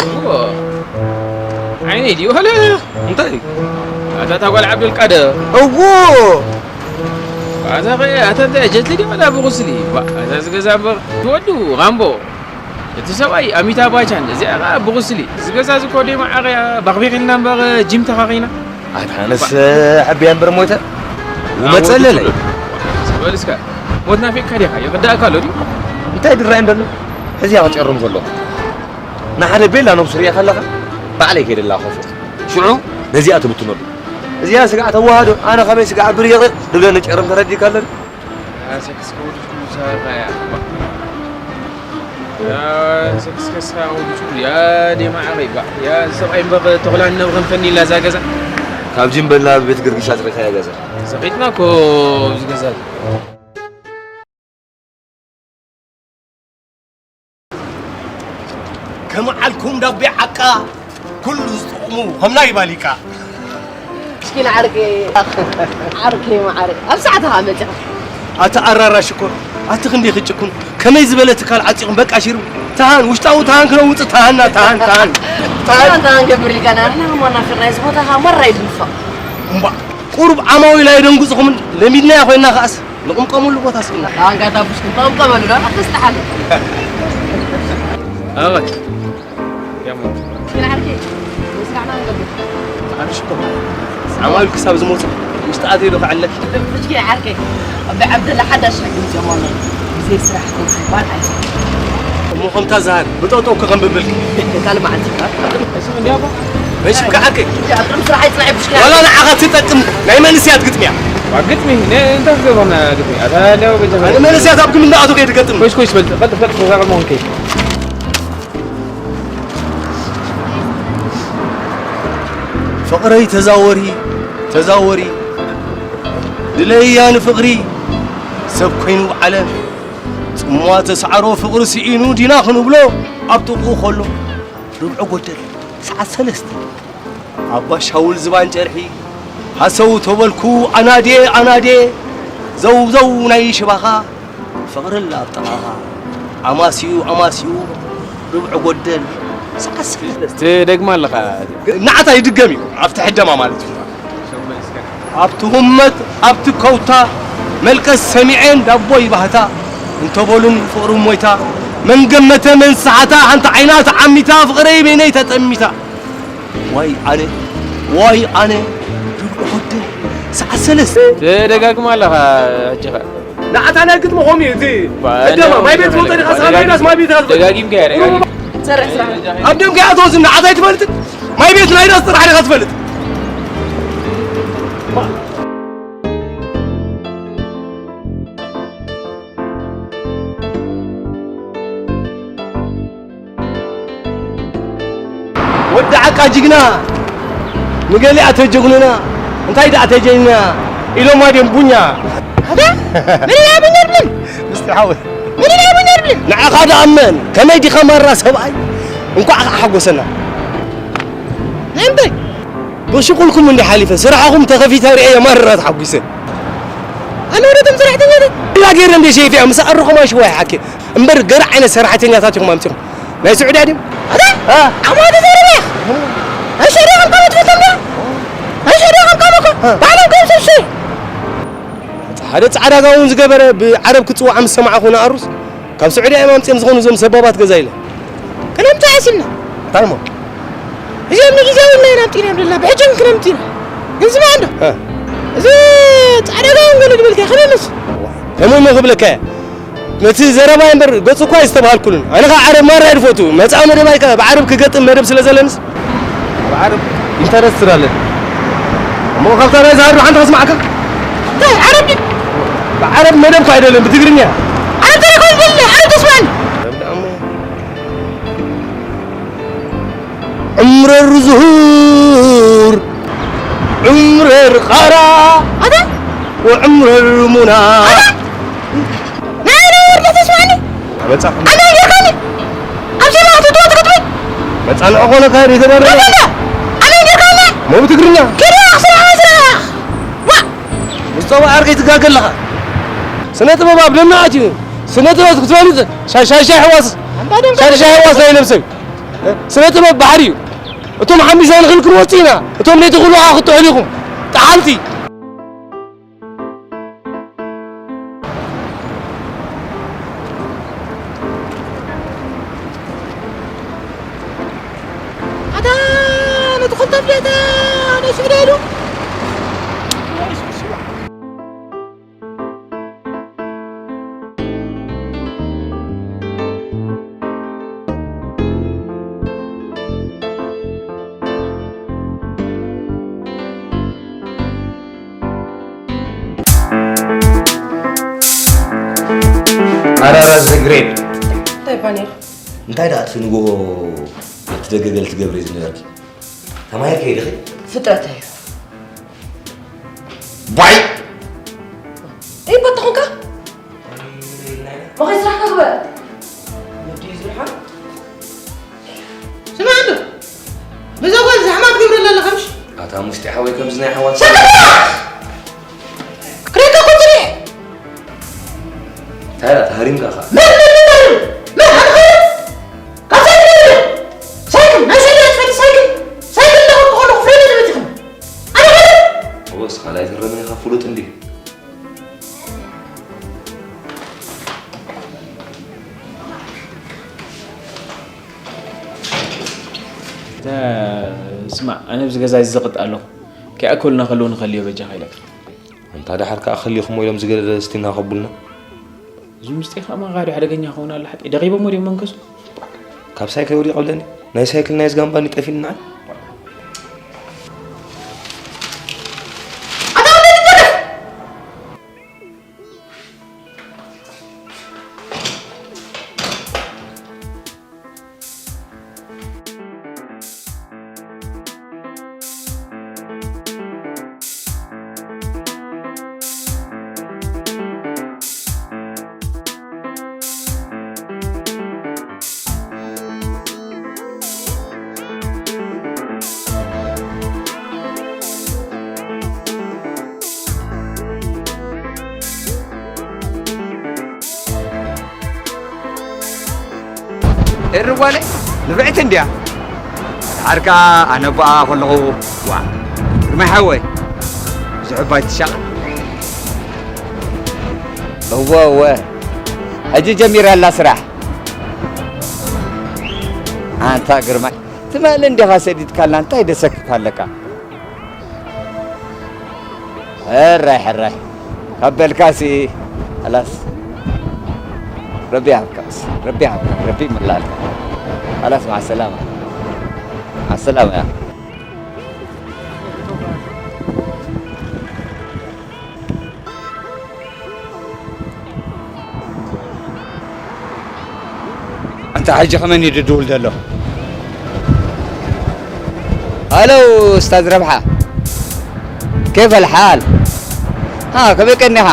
እዎ። ዓይነይ ድዩ? ሃለ። እንታይ? ኣታ እታ ጓል ዓብደልቃድር። እዎ። ኣታ ኸ-፣ ኣታ እንታይ ጀትሊ ድዩ ወላ ብሩስሊ? ባ-፣ ኣታ ዝገዛ እምበር ትወዱ ራምቦ። እቲ ሰብኣይ ኣሚታብ ባቻን፣ እዚኣ ኸኣ ብሩስሊ። ዝገዛ ዝኮ ደይ መዓረያ ባኽቢር ኢልና እምበር ጂም ተኻኺና። ኣታ ኣነስ ሕቢያ እምበር ሞተ። ይመጸለለይ። በል እስከ፣ ሞት ናፊቅካ ዲኻ? ይርዳእካ ኣሎ ድዩ? እንታይ ድራይ እንደሎ? ሕዚ እያ ክጨርም ዘሎ። ንሓደ ቤላ ነብሱ ርእያ ከለኻ፣ ባዕለይ ከይደላ ኮፎ። ሽዑ ነዚኣ ትብትነሉ። እዚኣ ስጋዕ ተዋህዶ፣ ኣነ ከመይ ስጋዕ ብር ይቕር ድብለኒ ጨርም ተረዲእካ ኣሎ። ያ ሰክስ ከወድኩ ሳራያ። ያ ሰክስ ከሳ ወድኩ፣ ያ ደማዕረይ ባ። ያ ሰብኣይ እምበር ተኹላን ነብርን ፈኒላ እዛ ገዛ። ካብ ጅምበላ ቤት ግርግሽ ኣጽሪኻ እያ ገዛ። ሰኺትና እኮ ኣብዚ ገዛ። ከመዓልኩም ዳቤ ዓቃ፣ ኩሉ ዝጥቕሙ ከም ናይ ባሊቃ። ምስኪን ዓርከይ፣ ዓርከይ መዓረይ፣ ኣብ ሰዓትኻ መጺኻ። ኣቲ ኣራራ ሽኮር፣ ኣቲ ክንደይ ክጭኩን፣ ከመይ ዝበለ ትካል ዓጺኹም፣ በቃ ሽሩ፣ ተሃን፣ ውሽጣዊ ተሃን ክነውጽእ፣ ተሃንና፣ ተሃን፣ ተሃን። ተሃን፣ ተሃን ገብር ኢልካና፣ ንሕና ከማና ፍርናይ፣ እዚ ቦታ ኸኣ መራ እዩ ዝንፋቕ። እምባ፣ ቁሩብ ዓማዊል ኣየደንጉጽኹምን፣ ለሚድናያ ኮይንና ኸኣስ። ንቕምቀመሉ ቦታ ስኢና። ኣንጋ ዳቡስ ክንቀምቀመሉ ዶ? ኣስተሓል። ኣወት። ያሞ። ግን ዓርከይ፣ ምስጋና ንገብር። ኣንሽ እኮ ዓማዊል ክሳብ ዝመጹ ውሽጢ ኣትየ ዶ ክዕለል? ምስኪን ዓርከይ፣ ኣቢ ዓብደላ ሓዳሽ ሕጊ ምጽኦም ኣሎ። ግዜ ስራሕ ክወስድ ባል ኣይጽ። እሞ ከምታ ዝሃር ብጠጠው ክኸንብብልክ። ካልእ መዓልቲ። እሺ፣ እንዲያ እኮ። እሺ፣ ከዓርከይ። ኣብ ቅድሚ ስራሕ ኣይጽናዕ፣ ብሽክለታ። ዋላ ንዓኻ ትጠቅም ናይ መንእሰያት ግጥሚ እያ። ዋ፣ ግጥሚ? ነ-፣ እንታይ ክገብሮና ግጥሚ? ኣታ እንዲያው በጃ። ኣነ መንእሰያት ኣብ ግምት እንዳኣቱ ከይድ ገጥም። ኮይሽ፣ ኮይሽ፣ በል፣ ቀልጥፍ፣ ቀልጥፍ፣ እዛ ቅድሚ ኾንከይ። ፍቕረይ ተዛወሪ፣ ተዛወሪ፣ ድለይያ ንፍቕሪ፣ ሰብ ኮይኑ ዓለም። ጽምዋ ተሳዕሮ ፍቕሪ ስኢኑ ዲና ክንብሎ ኣብ ጥቕኡ ከሎ። ርብዒ ጎደል፣ ሰዓት ሰለስተ። ኣባ ሻውል ዝባን ጨርሒ፣ ሃሰው ተበልኩ ኣናድየ፣ ኣናድየ፣ ዘው ዘው ናይ ሽባኻ፣ ፍቕርላ ኣብ ጥቓኻ፣ ኣማስዩ፣ ኣማስዩ፣ ርብዒ ጎደል፣ ሰዓት ሰለስተ። ትደግማ ኣለኻ። ንዓታ ይድገም እዩ፣ ኣብቲ ሕደማ ማለት እዩ። ኣብቲ ሁመት፣ ኣብቲ ከውታ፣ መልቀስ ሰሚዐን ዳቦይ ባህታ፣ እንተበሉን ፍቕሪ ሞይታ፣ መን ገመተ መን ሰሓታ፣ ሓንቲ ዓይና ተዓሚታ፣ ፍቕረይ በይነይ ተጠሚታ። ዋይ ኣነ፣ ዋይ ኣነ፣ ርብዒ ሆቴል፣ ሰዓት ሰለስተ። ትደጋግማ ኣለኻ ሕጂ ኸ? ንዓታ ናይ ግጥሚ ኾም እዩ፣ እቲ ባ-፣ ዕደማ፣ ማይ ቤት ትፈልጦ ዲኻ? ስኻ ማይ ዳስ ማይ ቤት ኢኻ ትፈልጥ? ደጋጊምካ እያ፣ ደጋጊም። ሰርሕ ስራሕ። ኣብ ደም ከይኣተወ ዝና፣ ንዓታ ኣይትፈልጥን? ማይ ቤት ናይ ዳስ ጥራሕ ዲኻ ትፈልጥ? ወዲ ዓቃ ጅግና፣ ንገሊኣ ተጀግኑና፣ እንታይ ደኣ ተጀግና ኢሎማ ድዮም ቡኛ? ኣታ፣ ምን ኢላ ቡኛ ድብልን? ምስቲ ሓወይ። ምን ኢላ ቡኛ ድብልን? ንዓኻ ደኣ እመን፣ ከመይ ዲኻ ማራ ሰብኣይ? እንኳዕ ከኣ ሓጎሰና። ናይ እንታይ? ብሽቁልኩም እንዲ ሓሊፈ፣ ስራሕኹም ተኸፊተ ርእየ ማራ ተሓጒሰ። ኣነ ወደ እቶም ሰራሕተኛታት ኢላ ገይረ እንደ ሸይፍያ፣ ምስ ኣርኹም ኣሽዋ ይሓኬ። እምበር ገለ ዓይነት ሰራሕተኛታት ኢኹም ኣምጺኹም። ናይ ስዑድያ ድዮም? ኣታ? አ? ኣማተ ዘረባ። ኣይሸሪኹም ከመ ትፈቶም ዶ? ኣይሸሪኹም ከመ እኮ። አ። ባዕሎም ከም ሰብ ሽር። ሓደ ጻዕዳ ጋውን ዝገበረ ብዓረብ ክጽዋዕ ምስ ሰማዕኹ ንኣሩስ፣ ካብ ስዑድያ እዮም ኣምጺኦም ዝኾኑ እዞም ሰባባት ገዛ ኢለ። ክነምጽእ ሓሲብና። እንታይ እሞ? እዚኦም ንግዜያዊ ኢልና ኢና ኣምጺእና ዘለና፣ ብሕጂ ግን ክነምጽእ ኢና። ግን ስማዕ እንዶ። እ። እዚ ጻዕዳ ጋውን ገለ ዝበልካዮ ከመይ መስ? ከመይ እሞ ክብለካ እየ? ነቲ ዘረባይ እምበር ገጹ እኳ ኣይስተብሃልኩሉን። ኣነ ኸኣ ዓረብ ማራ እየ ዝፈቱ። መጻኢ መደባይ ከኣ ብዓረብ ክገጥም መደብ ስለ ዘለንስ። ኣብ ዓረብ ኢንተረስት ስላለን። እሞ ካብታ ናይ ዝሃሩ ሓንቲ ከስማዕካ። እንታይ ዓረብ ድዩ? ብዓረብ መደብ እኳ ኣይደልን፣ ብትግርኛ። ዓረብ ተረከብ በል፣ ዓረብ ተስማዕኒ። ዓረብ ደኣ እሞ። عمر الزهور، عمر الغارة، ኣታ? وعمر المنى. ኣታ? ናይ፣ ናይ ወርዲ ተስማዕኒ? መጻ። ኣነ ጌርካኒ? ኣብ ዜማ ክትወ ትግጥሚ? መጻ ንዕኾነ ካይድ የተደረገ። ኣታ? ኣነ ጌርካኒ? ሞ ብትግርኛ። ኪዶ ስራሕ ስራሕ። ዋ! ሙስጠፋ ዓርከይ ትጋገ ኣለኻ። ስነ ጥበብ ኣብ ደምና ኣትዩ። ስነ ጥበብ ክትፈልጥ ሻሻሻ ሕዋስ ሻሻሻ ሕዋስ ናይ ነብሰብ ስነ ጥበብ ባሕሪ እዩ። እቶም ሓሚሳ ንኽልክል ወፂና እቶም ነቲ ኩሉ ከዓ ክትጥሕሉ ኢኹም ጠሓልቲ። ኣታ ነቲ ኮንተም ቤታ ናይ ስዑዲ ኢሉ ኣራራ ዘግሬድ እንታይ ፓኔል እንታይ ደኣ እቲ ንጎ እቲ ደገገል ትገብሪ ዝነበርኪ ተማሂርኪ ኢልኺ ፍጥረት እዩ ባይ እይ በትኹንካ መኸይ ስራሕ ከግበር ስማዕ እንዶ በዛ ጓል ዛሕማ ትገብረላ ኣለኻ ምሽ ኣታ ሙሽጢ ሓወይ ከምዚ ናይ ሓዋት ክሬካ ኮትሪ ታዲያ ተሃሪምካ ኻ ሳይክል ናይ ሰይዳ ትፈልጥ ሳይክል ሳይክል እንዳኸድኩ ከለኹ ፍሬን ዝመፅኹም ኣነ ወስ ካልኣይ ትረመ ኢኻ ፍሉጥ እንዲ ስማዕ ኣነ ኣብዚ ገዛ እዚ ዘቕጥ ኣለኹ ከይኣከሉና ከለዉ ንኸልዮ በጃኻ ኢለካ ኣንታ ደሓር ከኣ ከሊኹሞ ኢሎም ዝገደደ ስቲና ከቡልና እዚ ምስጢ ከኣ ማኻዶ ሓደገኛ ክኸውን ኣሎ ሓቂ ደቂቦሞ ድዮም መንከሱ ካብ ሳይክል ወዲቐ ብለኒ ናይ ሳይክል ናይ ዝጋምባኒ ጠፊልና ኤሪ ጓለይ ንፍዕቲ እንድያ። ድሓር ከኣ ኣነ ኣቦኣ ከለኹ ዋ ግርማይ ሓወይ ብዙሕ እባ ኣይትሻቐል። እወ እወ ሕጂ ጀሚራ ኣላ ስራሕ። ኣንታ ግርማይ ትማሊ እንዲኻ ሰዲድካልና እንታይ ደሰክካ ኣለካ። ሕራይ ሕራይ ካብ በልካሲ ላስ ረቢ ይሃብካ ረቢ ይሃብካ ረቢ ይምላልካ ላስ ማሰላማ ማሰላማ ያ ኣንታ ሕጂ ከመን እዩ ድድውል ዘሎ ሃሎ እስታዝ ረብሓ ኬፍ ኣልሓል ሃ ከመይ ቀኒኻ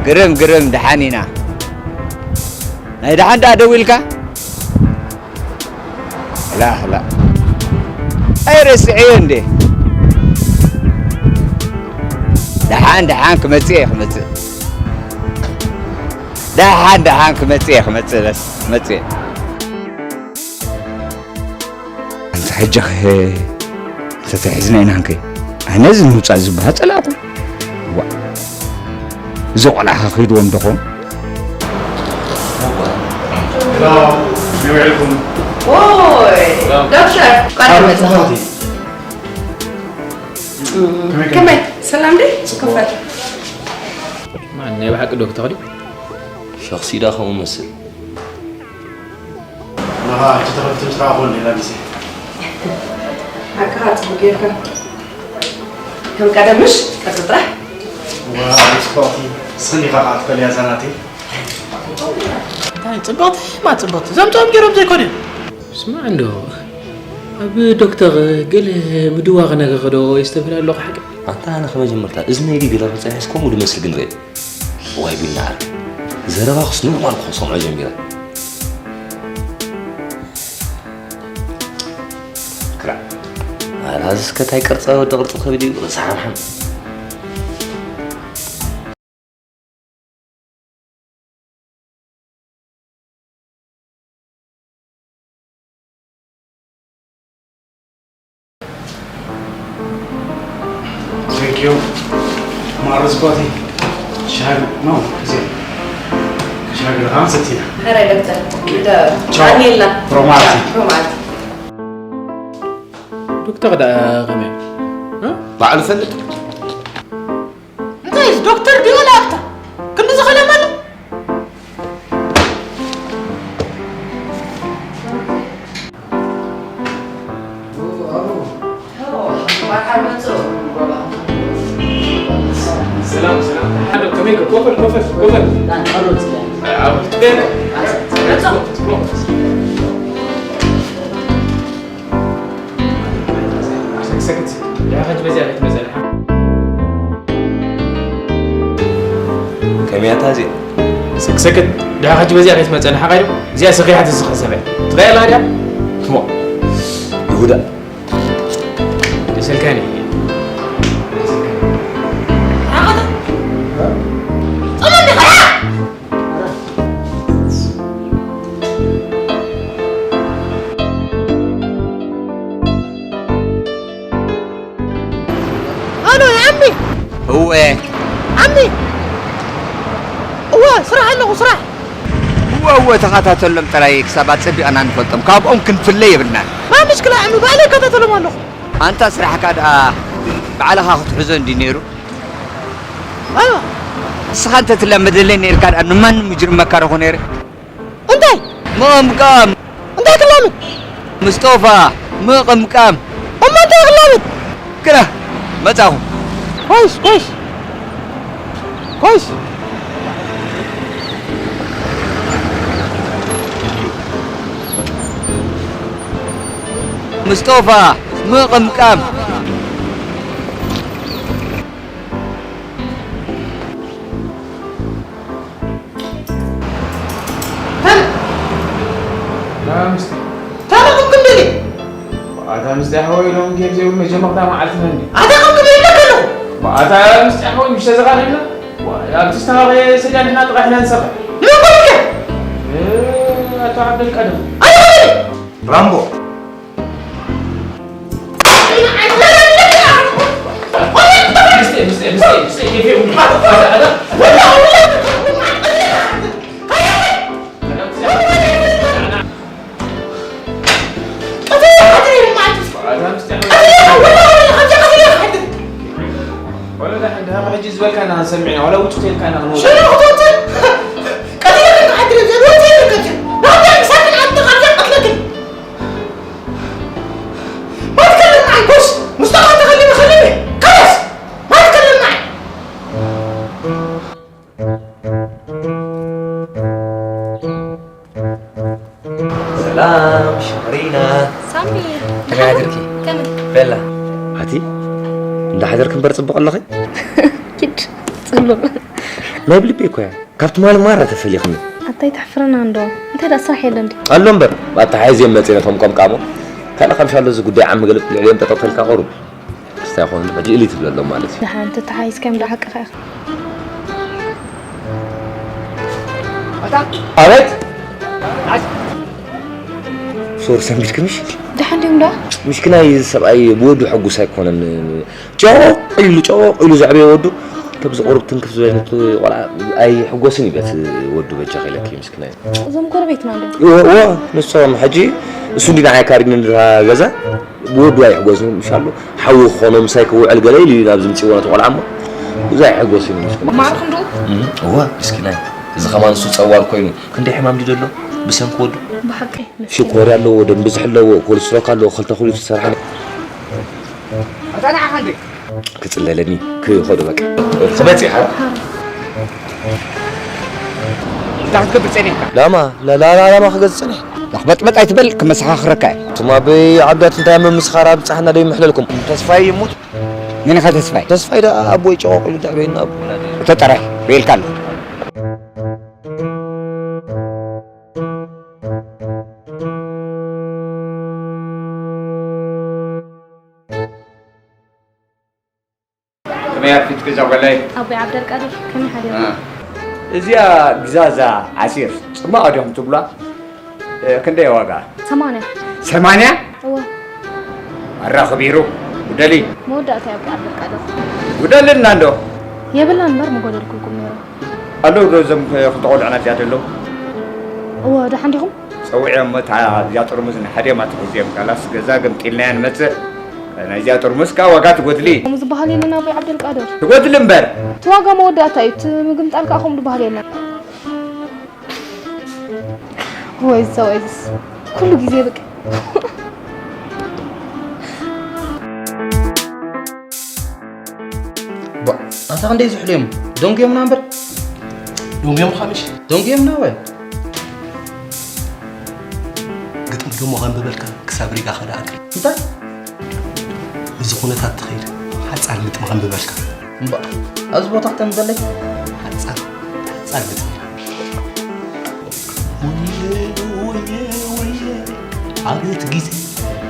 ግርም ግርም ደሓን ኢና ናይ ደሓን ደኣ ደዊልካ لا لا ኣይረስዐዮ እንዴ ደሓን ደሓን ክመፅእ እየ ክመፅእ ደሓን ደሓን ክመፅእ እየ ክመፅእ በስ ክመፅእ እየ እንተ ሕጂ ኸ እንተተሒዝና ኢና ንከይ ኣነ እዚ ምውፃእ ዝበሃል ፀላእኩ ዋ እዚ ቆልዓ ኸ ክይድዎም ዶኾም ዶክተር ከመይ ሰላም ደ ክፈት ማን ናይ ብሓቂ ዶክተር ድዩ ሸኽሲ ዳ ከምኡ መስል ንኻ ሕጂ ተኸፊቱ ምስ ረኣኹ ሌላ ግዜ ሓቅኻ ጽቡቅ ጌርካ ከም ቀደምሽ ቀጽል ጥራሕ ዋው ጽብቕቲ ስኒ ኢኻ ከዓ ትፈልያ እዛ ናተይ እንታይ ጽብቕቲ ማ ጽብቕቲ ዘምፅኦም ገይሮም ዘይኮነ ስማዕ እንዶ ኣብ ዶክተር ገለ ምድዋቕ ነገር ዶ የስተብህል ኣለኹ ሓቂ ኣንታ ኣነ ከመጀመርታ እዝነይ ድዩ ገለ ክፀንሕስ ከምኡ ድመስል ግን ርእ ዋይ ቢልና ዓርኪ ዘረባኹስ ኖርማል እኮ ክሰምዖ ጀሚረ ክራዕ ኣላ ዝስከ ታይ ቅርፀ ወዲ ቅርፂ ከብድ እዩ ርእሲ ሓምሓም ዮ ማሮ ዝኮቲ ሻግ ነው እዚ ሻግ ለካን ሰቲና ሕራይ ዶክተር። ቻው። ኣሜላ ሮማቲ። ሮማቲ። ዶክተር ደኣ ከመይ? ባዕሉ ፈልጥ። እንታይ እዚ ዶክተር ድዩ ወላ ኣክተር? ክንዲ ዝኸለ ማለት ሰላም ሰላም። ሓደ ከመይ ኮፈል ኮፈል ኮፈል። ሰክሰክት ዳኸት በዚያ ቤት መጸንሓ ከመያታ እዚኣ ሰክሰክት ዳኸት በዚያ ቤት መጸንሓ ቃይዶ እዚኣ ሰኺሓት ዝኸሰበ ትኸየላ ዲያ ትሞ ይሁዳ ደሰልካኒ ኣኖ ዓሚ እወ ዓሚ እወ ስራሕ ኣለኹ ስራሕ እወ እወ ተኸታተሎም ጥራይ ክሳብ ኣጸቢቕና ንፈልጦም ካብኦም ክንፍለ የብልናን ማ ምሽክላ ዓሚ ባዕለይ ይከታተሎም ኣለኹ ኣንታ ስራሕካ ደኣ ባዕልኻ ክትሕዞ እንዲ ነይሩ ኣዮ ንስኻ እንተ ትለምደለይ ነርካ ደኣ ንማንም ምጅርመካ ረኹ ነይረ እንታይ ምቕምቃም እንታይ ክላምን ምስጦፋ ምቕምቃም እሞ እንታይ ክላምን ግና መጻኹ ኮይስ ኮይስ ኮይስ ምስጦፋ ምቕምቃም ተመኹም ክንደሊ ኣታ ምስ ዳሕወ ኢሎም ጌም ዘይብሉ መጀመርታ መዓልቲ መን ኣታ ከም ክብል ኣለኩ ኣታ ምስ ዳሕወ ምሽ ተዘኻኺልና ኣብቲ ዝተኻኸየ ሰጃን ንሕና ጥራሕ ኢና ንሰኻ መጎልከ ኣታ ዓብደልቃድር ኣታ ራምቦ ዝበልካና ሰሚዕና ዋላ ውጭ ተልካና ሰላም ሽሪና ሳሚ ከመይ ሓድርኪ ከመይ ቤላ ኣቲ እንዳሓደርክ እምበር ፅቡቕ ኣለኺ ኪድ ጽቡቕ ናይ ብልቢ እኮ እያ ካብ ትማሊ ማራ ተፈሊኽኒ ኣታይ ተሕፍረና እንዶ እንታይ ደኣ ስራሕ የለ እንዲ ኣሎ እምበር ኣተሓሒዝዮም መፅእ ነቶም ቆምቃሞ ካልእ ከምሻሎ እዚ ጉዳይ ዓሚ ገልብጥ ልዕሊኦም ጠጠው ተልካ ቁሩብ ክስታይ ኾኑ ሕጂ እሊ ትብለሎም ማለት እዩ ደሓን ተተሓሒዝካዮም ዶ ሓቅኻ ኢኻ ኣቤት ሶር ሰንቢድክምሽ ደሓን ድዮም ዶ ምሽክናይ ሰብኣይ ብወዱ ሕጉስ ኣይኮነን ጨቕ ኢሉ ጨቕ ኢሉ ዘዕበየ ወዱ ከምዚ ቁሩብ ትንክፍ ዝበለት ቆልዓ ኣይሕጎስን እዩ በት ወዱ በጃ ከይለኪ ምስክናይ እዞም ጎረቤትና ዶ እዎ ንሶም ሕጂ እሱ እንዲ ንዓይ ካሪኒ ንድራ ገዛ ብወዱ ኣይሕጎስን ምሻሉ ሓዊ ክኾኖ ምሳይ ክውዕል ገለ ኢሉ እዩ ናብዚ ምፅዎ ነቲ ቆልዓ እሞ እዚ ኣይሕጎስን እዩ ምስክናይ ማርክ እንዶ እዎ ምስክናይ እዚ ከማን እሱ ፀዋር ኮይኑ ክንደይ ሕማም ድዩ ዘሎ ብሰንኪ ወዱ ብሓቂ ሽኮር ኣለዎ ደም ብዙሕ ኣለዎ ኮልስትሮክ ኣለዎ ክልተ ኩሉ ዝተሰርሐ ክፅለለኒ ክኸዶ በቃ ክመፅእ ሓራ እንታይ ክትገብር ጸኒሕካ ላማ ላላላማ ክገዝ ፀኒሕ ላኽበጥበጥ ኣይትበል ክመሰኻኽረካ እየ እቱም ኣብ ዓብዳት እንታይ መምስኻር ኣብፃሕና ዶ ይምሕለልኩም ተስፋይ ይሙት ንንኸ ተስፋይ ተስፋይ ደኣ ኣቦይ ጨቆቕ ኢሉ ዘዕበየና ኣቦ እቶ ጠራይ ቤልካ ኣሎ ከመይ ኣርፊድኪ እዛ ጓለይ? ኣቦይ ዓብደልቃድር ከመይ ሓዲሩ እዚኣ ግዛዛ ዓሲር ጽማቕ ድዮም ትብሏ? ክንደይ ዋጋ? ሰማንያ ሰማንያ እወ ኣራ ክቢሩ ጉደሊ መወዳእታ ኣቦይ ዓብደልቃድር ጉደልና እንዶ። የብላን እምበር ምጎደልኩልኩም ነይረ። ኣለዉ ዶ እዞም ክልተ ቆልዑ ናብዚኣ ዘለዉ? እወ፣ ደሓን ዲኹም? ጸውዕዮም እሞ እታ ኣብዚኣ ጥርሙዝ ንሓዲኦም ኣትሒዝዮም ካላስ ገዛ ገምጢልናያ ንመጽእ። ናይዚኣ ጥርሙዝ ከኣ ዋጋ ትጎድሊ። ከምኡ ዝበሃል የለን ኣቦይ ዓብደልቃድር። ትጎድሊ እምበር። እቲ ዋጋ መወዳእታ እዩ፣ እቲ ምግምጣል ከኣ ከምኡ ዝበሃል የለን። ወይዘ ወይዝስ ኩሉ ግዜ በቃ ኣታ ክንደይ ዝሕልዮም ደንጉዮምና እምበር ደንጉዮምኻ ምሽ ደንጉዮምና ወ ግጥሚ ደሞ ከንብበልካ ክሳብ ሪጋ ከደኣክል እንታይ እዚ ኩነታት ትኸይድ ሓፃር ግጥሚ ከንብበልካ እምባ ኣብዚ ቦታ ክተንብበለይ ሓፃር ሓፃር ግጥሚ ኣቤት ግዜ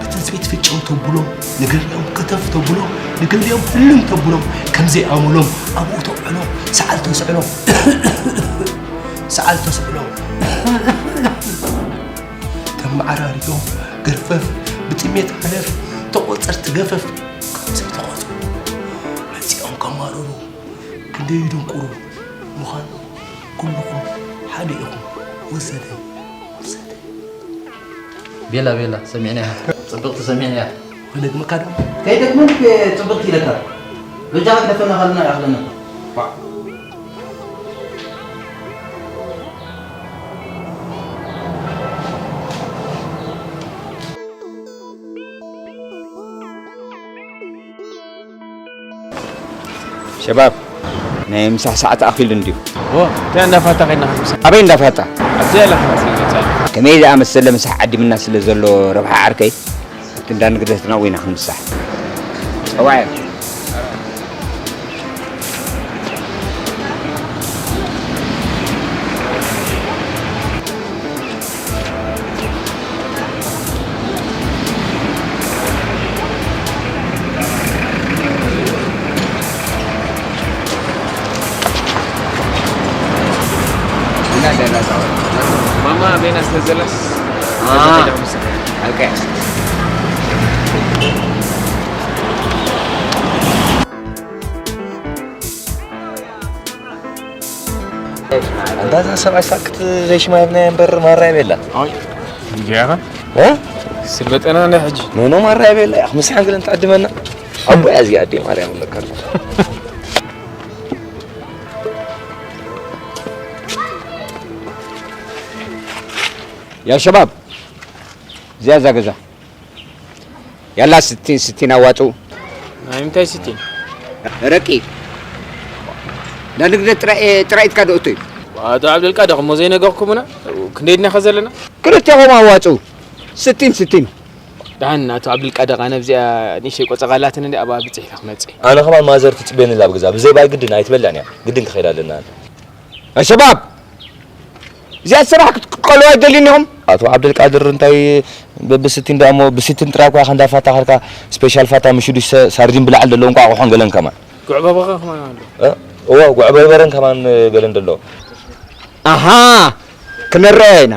ብትጽቢት ፍጨው ተብሎም ንገሊኦም ከተፍ ተብሎም ንገሊኦም ህልም ተብሎም ከምዘይ ኣመሎም ኣብኡ ተውዕሎም ሰዓል ተስዕሎም ሰዓል ተስዕሎም ተመዓራሪዮም ገርፈፍ ብጥሜት ሓለፍ ተቖጸርቲ ገፈፍ ከምዘይተቖጹ መጺኦም ከማርሩ ክንደይ ይድንቁሩ ምዃኑ ኩልኹም ሓደ ኢኹም ወሰደ ወሰደ ቤላ ቤላ ሰሚዕናያ ጽብቕቲ ሰሚዕናያ ክደግመካ ዶ ከይደግመልክ ጽብቕቲ ኢለካ በጃኻ ግደፈና ካልና ይኣኽለና ሸባብ ናይ ምሳሕ ሰዓት ኣኺሉ እንድዩ። ዎ እንታይ እንዳፋታ ከይድና ክንምሳሕ? ኣበይ እንዳፋታ? ኣብዚ ኣለኻ መሰለኝ ጸል። ከመይ ዝኣመሰለ ምሳሕ ዓዲምና ስለ ዘሎ ረብሓ ዓርከይ ኣብቲ እንዳ ንግደትና ወይና ክንምሳሕ። ጸዋዕ። ማማ ቤና ስለዘላስ ኦኬ ኣንታ እዛ ሰብኣይ ሳክት ዘይሽማ ሂብናያ እምበር ማራ የብላ። ኣይ እንዲያኻ እ? ስልበጠና ናይ ሕጂ። ኖኖ ማራ የብላ። ኣኽ ምስ ሓንግል እንተዕድመና። ኣቦያ እዚኣ ኣዴ ማርያም ኣለካ። ያ ሸባብ እዚኣ እዛ ገዛ ያላ ስቲን ስቲን ኣዋጡ ናይ ምንታይ ስቲን ረቂ ዳንግደ ጥራይ ጥራይ ኢትካ ደእቶ እዩ ኣቶ ዓብደልቃድር እሞ ዘይነገርኩምና ክንደይ ድና ከዘለና ክልቴኹም ኣዋጡ ስቲን ስቲን ዳን ኣቶ ዓብደልቃድር ኣነ ኣብዚኣ ንእሽተይ ቆጸቓላትን እንዲ ኣባ ብጽሒካ ክመጽእ ኣነ ከማን ማዘር ትጽበየኒ ላብ ገዛ ብዘይ ባይ ግድን ኣይትበላን እያ ግድን ክኸይድ ኣለና ኣሸባብ እዚኣ ስራሕ ክትቅልዋ ኣይደልዩን ኢኹም ኣቶ ዓብደልቃድር እንታይ በብስቲን ደኣ እሞ ብሲትን ጥራይ እኳ ኢኻ እንዳፋታ ኸድካ ስፔሻል ፋታ ምሽዱሽ ሳርዲን ብላዕሊ ዘለዎ እንቋቑሖን ገለን ከማን ጉዕ በርበረ ከማን ኣሎ እወ ጉዕ በርበረን ከማን ገለን ደሎ ኣሃ ክንረአ ኢና